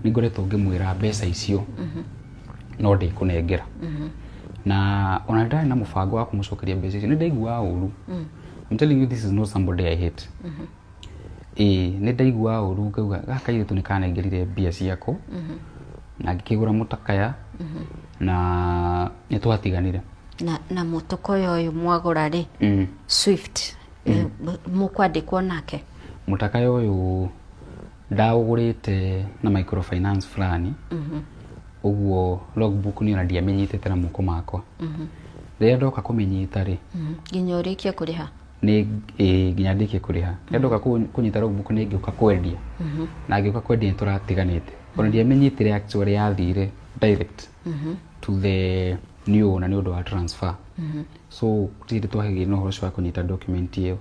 Nĩ ngoretwo ngĩmwĩra mbeca icio no ndĩkũnengera, na ona ndarĩ na mũbango wa kũmũcokeria mbeca icio. Nĩ ndaiguaga ũru. I'm telling you, this is not somebody I hate. Ĩĩ, nĩ ndaiguaga ũru, ngauga gaka kairĩtu nĩ kanengerire mbia ciakwa na ngĩkĩgũra mũtakaya na nĩ twatiganire. Na mũtokoyo ũyũ mwagũra rĩ, Swift, mũkwandĩkwo nake? Mũtakaya ũyũ ndaũgũrĩte na microfinance fulani, ũguo logbook nĩ ona ndiamenyitĩte na moko makwa. Rĩrĩa ndoka kũmĩnyita rĩ, Nginya ũrĩkie kũrĩha? Nĩ ĩĩ, nginya ndĩkie kũrĩha. Rĩrĩa ndoka kũnyita logbook, nĩ ngĩũka kwendia, na ngĩũka kwendia nĩ tũratiganĩte. Ona ndiamenyitire, actually yathire direct to the new owner nĩ ũndũ wa transfer, so gũtirĩ hĩndĩ twagĩire na ũhoro ũcio wa kũnyita document ĩyo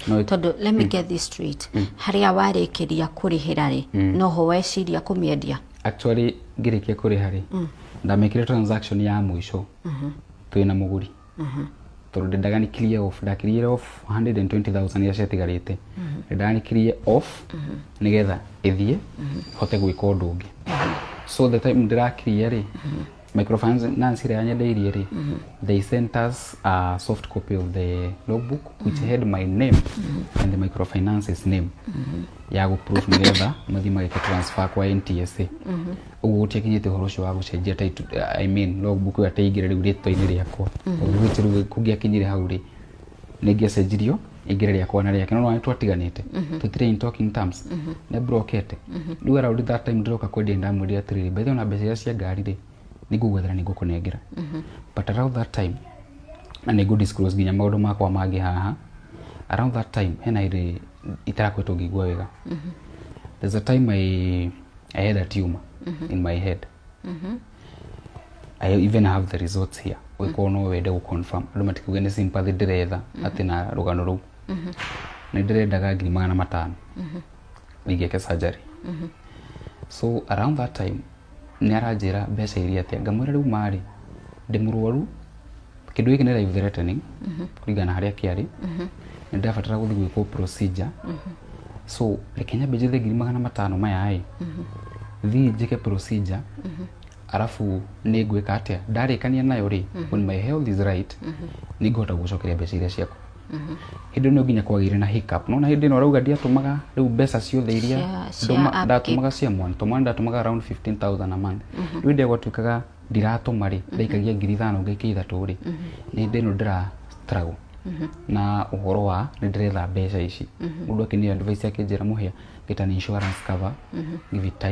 no. Tondũ let me get this straight, harĩa warĩkĩria kũrĩhĩra rĩ, noho weciria kũmĩendia? Actually, ngĩrĩkia kũrĩha rĩ, ndamĩkire transaction ya mũico twĩna mũgũri, tondũ ndendaga ni clear off. Ndakiriire off 120,000 iria ciatigarĩte, ndendaga ni clear off nĩgetha ĩthiĩ hote gwĩka ũndũ ũngĩ. So the time ndĩrakiria rĩ, microfinance ĩrĩa yanyendeirie rĩ, they sent us a soft copy of the logbook which had my name and the microfinance's name ya gũ proof nĩgetha mathiĩ mageke transfer kwa NTSA. Ũguo gũtiakinyĩte ũhoro ũcio wa gũcenjia title, I mean logbook ĩyo atĩ ĩingĩre rĩu rĩtwa-inĩ rĩakwa, which rĩu kũngĩakinyire hau rĩ, nĩ ingĩacenjirio ĩingĩre rĩakwa na rĩake, no nĩ twatiganĩte, tũtirĩ in talking terms, nĩ brokete. Rĩu around that time ndĩroka kwendia, ndamwĩrire atĩrĩrĩ, by the way, ona mbeca iria cia ngari rĩ, nĩ ngũgwethera, nĩ ngũkũnengera. But around that time, na nĩ ngũ disclose nginya maũndũ makwa mangĩ haha, around that time hena hĩndĩ itarakoretwo ngĩigua wega. There's a time I had a tumor in my head. I even have the results here ũgĩkorwo no wende gũ confirm, andũ matikiuge nĩ sympathy ndĩretha atĩ na rũgano rũu. Nĩ ndĩrendaga 500,000 ingĩke surgery. So around that time nĩ aranjĩra mbeca iria atĩa, ngamwĩra rĩu marĩ ndĩ mũrwaru, kĩndũ gĩkĩ nĩ life threatening kũringana na harĩa kĩarĩ, nĩ ndĩrabatara gũthiĩ gwĩkwo procedure, so reke nyambe njethe 500,000 maya ĩ thiĩ njĩke procedure, arabu nĩ ngwĩka atĩa, ndarĩkania nayo rĩ, when my health is right, nĩ ngũhota gũcokeria mbeca iria ciakwa. Hĩndĩ ĩno nginya kwagĩire na hiccup, nona hĩndĩ ĩno arauga ndiatũmaga rĩu mbeca ciothe iria Cia upkeep. Ndatũmaga cia mwana, tũmwana ndatũmaga around 15,000 a month. Rĩu hĩndĩ ĩrĩa gwatuĩkaga ndiratũma rĩ, ndaikagia 5,000, ngaikia 3 rĩ, nĩ hĩndĩ ĩno ndĩra struggle na ũhoro wa nĩ ndĩretha mbeca ici. Mũndũ akĩniĩ advice, akĩnjĩra, "Mũhĩa, get an insurance cover, give it time."